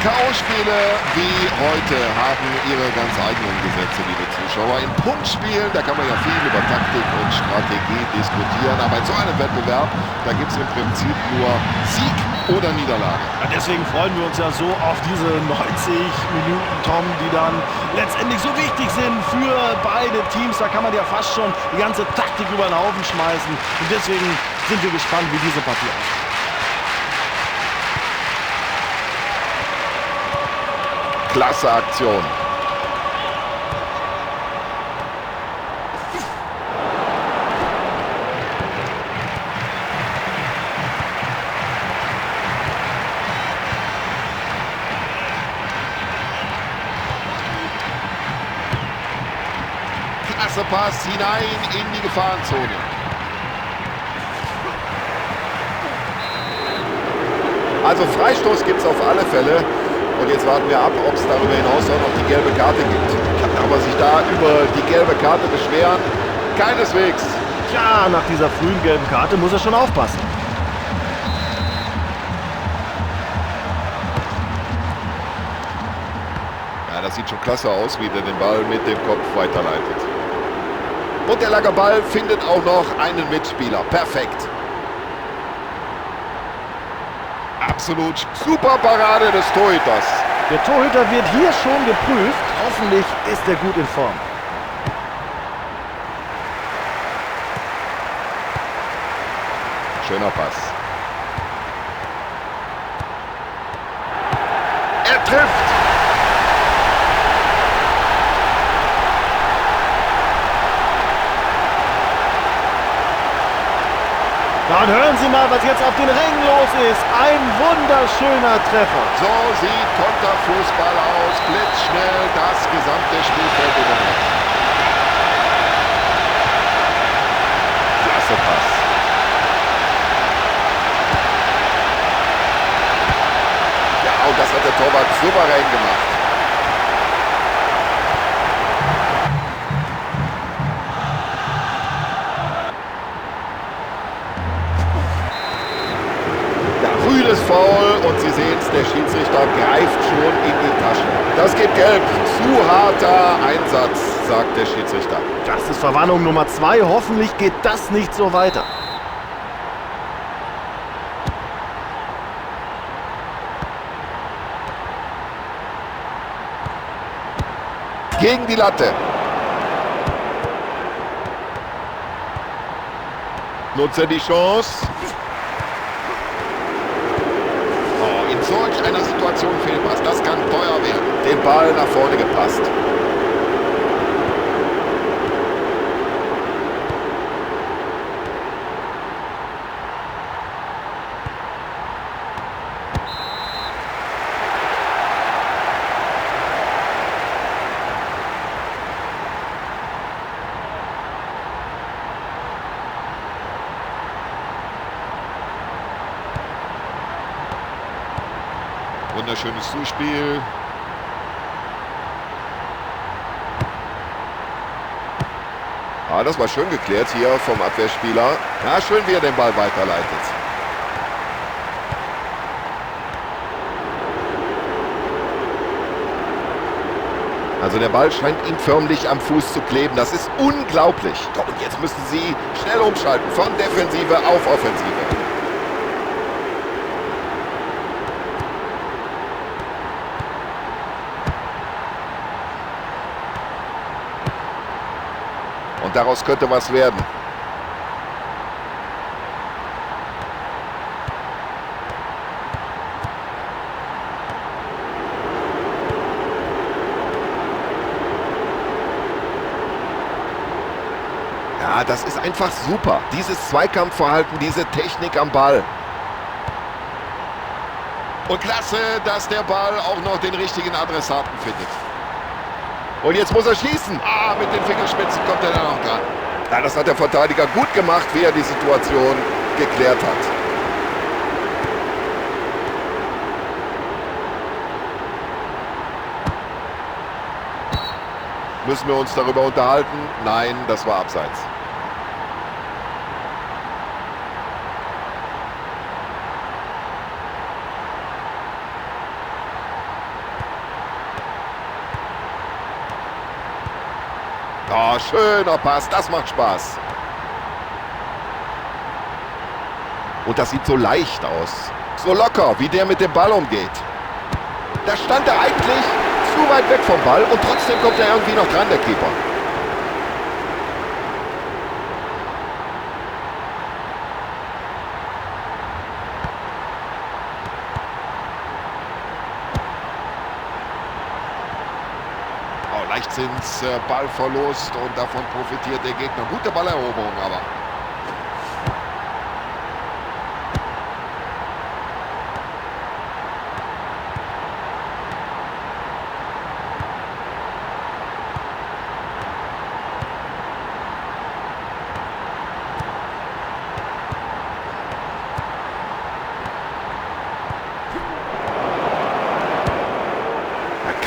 K.O.-Spiele wie heute haben ihre ganz eigenen Gesetze, liebe Zuschauer. In Punktspielen, da kann man ja viel über Taktik und Strategie diskutieren. Aber in so einem Wettbewerb, da gibt es im Prinzip nur Sieg oder Niederlage. Ja, deswegen freuen wir uns ja so auf diese 90 Minuten, Tom, die dann letztendlich so wichtig sind für beide Teams. Da kann man ja fast schon die ganze Taktik über den Haufen schmeißen. Und deswegen sind wir gespannt, wie diese Partie ausgeht. Klasse Aktion. Klasse Pass hinein in die Gefahrenzone. Also Freistoß gibt es auf alle Fälle. Und jetzt warten wir ab, ob es darüber hinaus auch noch die gelbe Karte gibt. Kann aber sich da über die gelbe Karte beschweren? Keineswegs. Tja, nach dieser frühen gelben Karte muss er schon aufpassen. Ja, das sieht schon klasse aus, wie der den Ball mit dem Kopf weiterleitet. Und der lange Ball findet auch noch einen Mitspieler. Perfekt. Absolut super Parade des Torhüters. Der Torhüter wird hier schon geprüft. Hoffentlich ist er gut in Form. Schöner Pass. Er trifft. Dann hören Sie mal, was jetzt auf den Rängen los ist. Ein wunderschöner Treffer. So sieht Konterfußball aus. Blitzschnell das gesamte Spielfeld übernommen. Klasse Pass. Ja, und das hat der Torwart souverän gemacht. Rüdes Foul und Sie sehen es, der Schiedsrichter greift schon in die Tasche. Das gibt gelb. Zu harter Einsatz, sagt der Schiedsrichter. Das ist Verwarnung Nummer 2. Hoffentlich geht das nicht so weiter. Gegen die Latte. Nutzt er die Chance? In solch einer Situation Fehlpass, das kann teuer werden. Den Ball nach vorne gepasst. Wunderschönes Zuspiel. Ah, das war schön geklärt hier vom Abwehrspieler. Ja, schön, wie er den Ball weiterleitet. Also der Ball scheint ihm förmlich am Fuß zu kleben. Das ist unglaublich. Und jetzt müssen sie schnell umschalten von Defensive auf Offensive. Und daraus könnte was werden. Ja, das ist einfach super. Dieses Zweikampfverhalten, diese Technik am Ball. Und klasse, dass der Ball auch noch den richtigen Adressaten findet. Und jetzt muss er schießen. Ah, mit den Fingerspitzen kommt er dann auch dran. Ja, das hat der Verteidiger gut gemacht, wie er die Situation geklärt hat. Müssen wir uns darüber unterhalten? Nein, das war abseits. Oh, schöner Pass, das macht Spaß. Und das sieht so leicht aus. So locker, wie der mit dem Ball umgeht. Da stand er eigentlich zu weit weg vom Ball und trotzdem kommt er irgendwie noch dran, der Keeper. Oh, Leichtsinns, Ballverlust und davon profitiert der Gegner. Gute Balleroberung aber.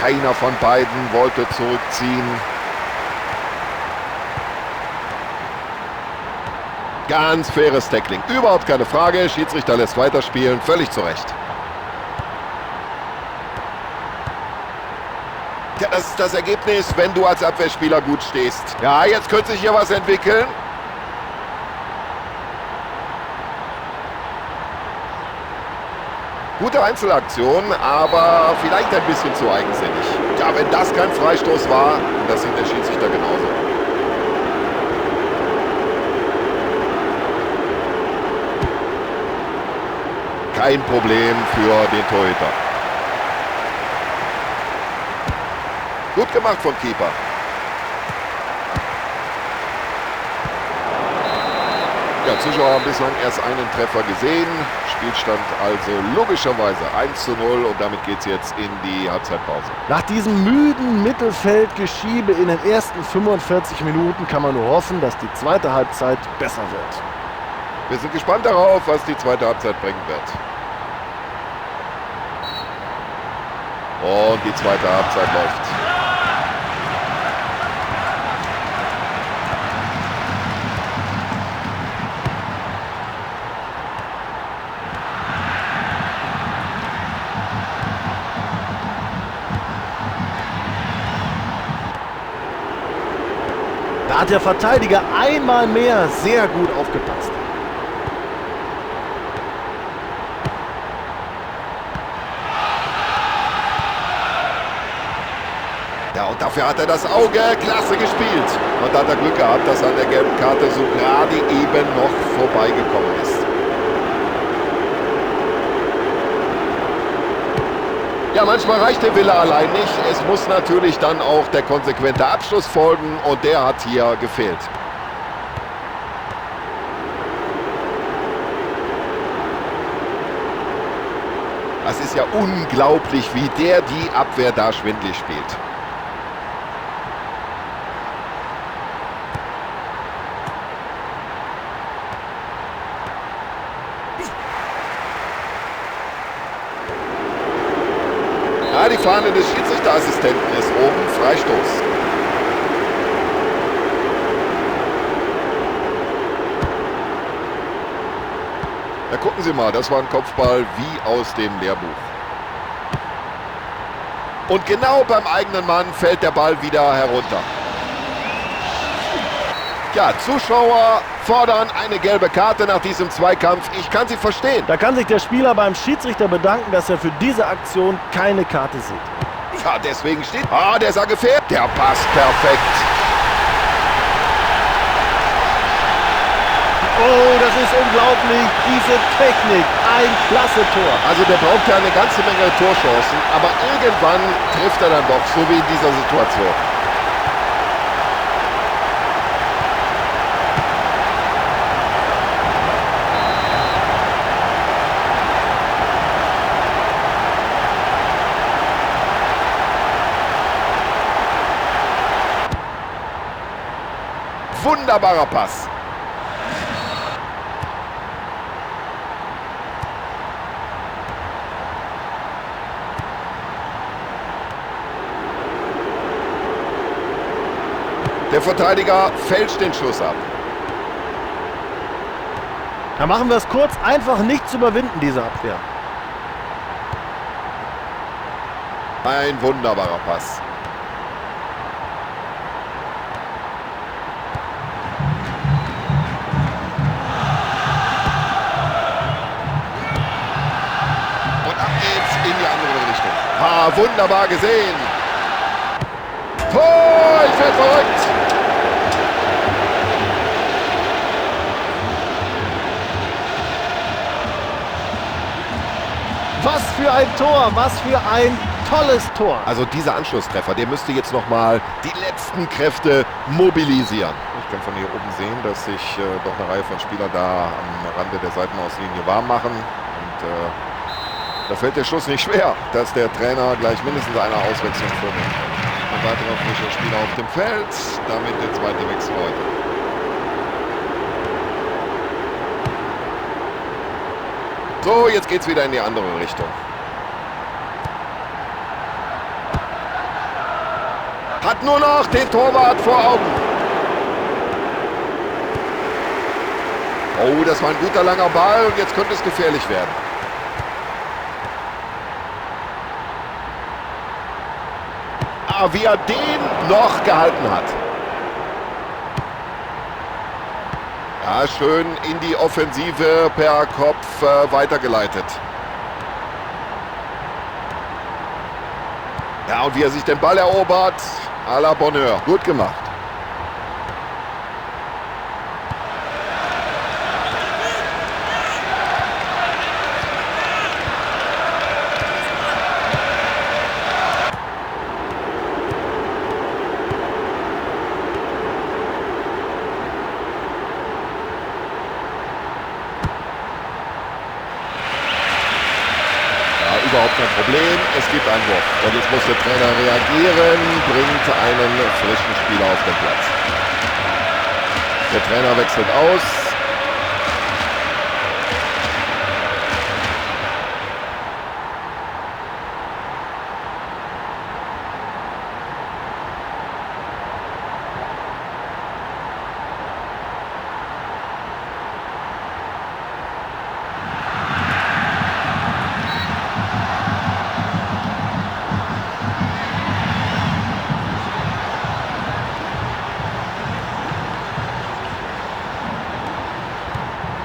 Keiner von beiden wollte zurückziehen. Ganz faires Tackling. Überhaupt keine Frage. Schiedsrichter lässt weiterspielen. Völlig zu Recht. Ja, das ist das Ergebnis, wenn du als Abwehrspieler gut stehst. Ja, jetzt könnte sich hier was entwickeln. Gute Einzelaktion, aber vielleicht ein bisschen zu eigensinnig. Ja, wenn das kein Freistoß war, das sieht der Schiedsrichter genauso. Kein Problem für den Torhüter. Gut gemacht vom Keeper. Ja, Zuschauer haben bislang erst einen Treffer gesehen. Spielstand also logischerweise 1:0 und damit geht's jetzt in die Halbzeitpause. Nach diesem müden Mittelfeldgeschiebe in den ersten 45 Minuten kann man nur hoffen, dass die zweite Halbzeit besser wird. Wir sind gespannt darauf, was die zweite Halbzeit bringen wird. Und die zweite Halbzeit läuft. Da hat der Verteidiger einmal mehr sehr gut aufgepasst. Ja, und dafür hat er das Auge klasse gespielt. Und da hat er Glück gehabt, dass er an der gelben Karte so gerade eben noch vorbeigekommen ist. Ja, manchmal reicht der Wille allein nicht. Es muss natürlich dann auch der konsequente Abschluss folgen und der hat hier gefehlt. Das ist ja unglaublich, wie der die Abwehr da schwindlig spielt. Ja, die Fahne des Schiedsrichterassistenten ist oben. Freistoß. Da gucken Sie mal, das war ein Kopfball wie aus dem Lehrbuch. Und genau beim eigenen Mann fällt der Ball wieder herunter. Ja, Zuschauer fordern eine gelbe Karte nach diesem Zweikampf. Ich kann sie verstehen. Da kann sich der Spieler beim Schiedsrichter bedanken, dass er für diese Aktion keine Karte sieht. Ja, deswegen steht... Ah, der sah gefährlich. Der passt perfekt. Oh, das ist unglaublich. Diese Technik. Ein klasse Tor. Also der braucht ja eine ganze Menge Torchancen, aber irgendwann trifft er dann doch, so wie in dieser Situation. Wunderbarer Pass. Der Verteidiger fälscht den Schuss ab. Da machen wir es kurz, einfach nicht zu überwinden, diese Abwehr. Ein wunderbarer Pass. Wunderbar gesehen. Tor, ich werde verrückt. Was für ein Tor, was für ein tolles Tor. Also dieser Anschlusstreffer, der müsste jetzt nochmal die letzten Kräfte mobilisieren. Ich kann von hier oben sehen, dass sich doch eine Reihe von Spielern da am Rande der Seitenauslinie warm machen. Und da fällt der Schluss nicht schwer, dass der Trainer gleich mindestens eine Auswechslung vornimmt. Ein weiterer frischer Spieler auf dem Feld, damit der zweite Wechsel heute. So, jetzt geht's wieder in die andere Richtung. Hat nur noch den Torwart vor Augen. Oh, das war ein guter langer Ball und jetzt könnte es gefährlich werden. Ah, wie er den noch gehalten hat. Ja, schön in die Offensive per Kopf weitergeleitet. Ja, und wie er sich den Ball erobert, à la Bonheur. Gut gemacht. Überhaupt kein Problem, es gibt einen Wurf. Und jetzt muss der Trainer reagieren, bringt einen frischen Spieler auf den Platz. Der Trainer wechselt aus.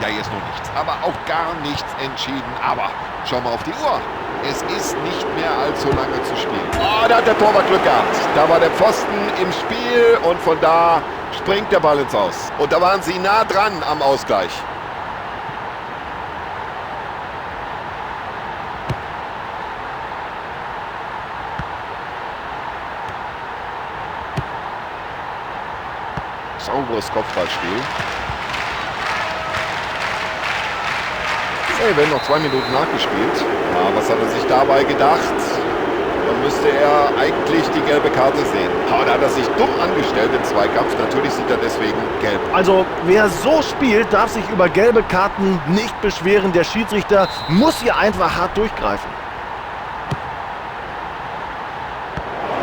Ja, hier ist noch nichts, aber auch gar nichts entschieden. Aber schau mal auf die Uhr. Es ist nicht mehr allzu lange zu spielen. Oh, da hat der Torwart Glück gehabt. Da war der Pfosten im Spiel und von da springt der Ball ins Aus. Und da waren sie nah dran am Ausgleich. Sauberes Kopfballspiel. Hey, werden noch 2 Minuten nachgespielt. Ja, was hat er sich dabei gedacht? Da müsste er eigentlich die gelbe Karte sehen. Oh, da hat er sich dumm angestellt im Zweikampf. Natürlich sieht er deswegen gelb. Also, wer so spielt, darf sich über gelbe Karten nicht beschweren. Der Schiedsrichter muss hier einfach hart durchgreifen.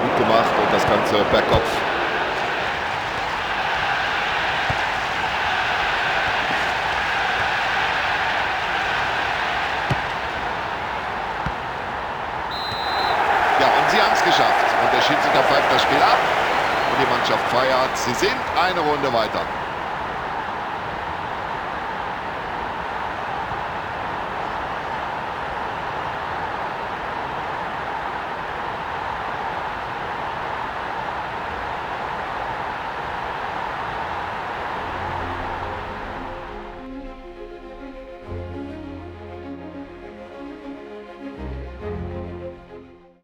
Gut gemacht und das Ganze per Kopf. Sie haben es geschafft und der Schiedsrichter pfeift das Spiel ab und die Mannschaft feiert. Sie sind eine Runde weiter.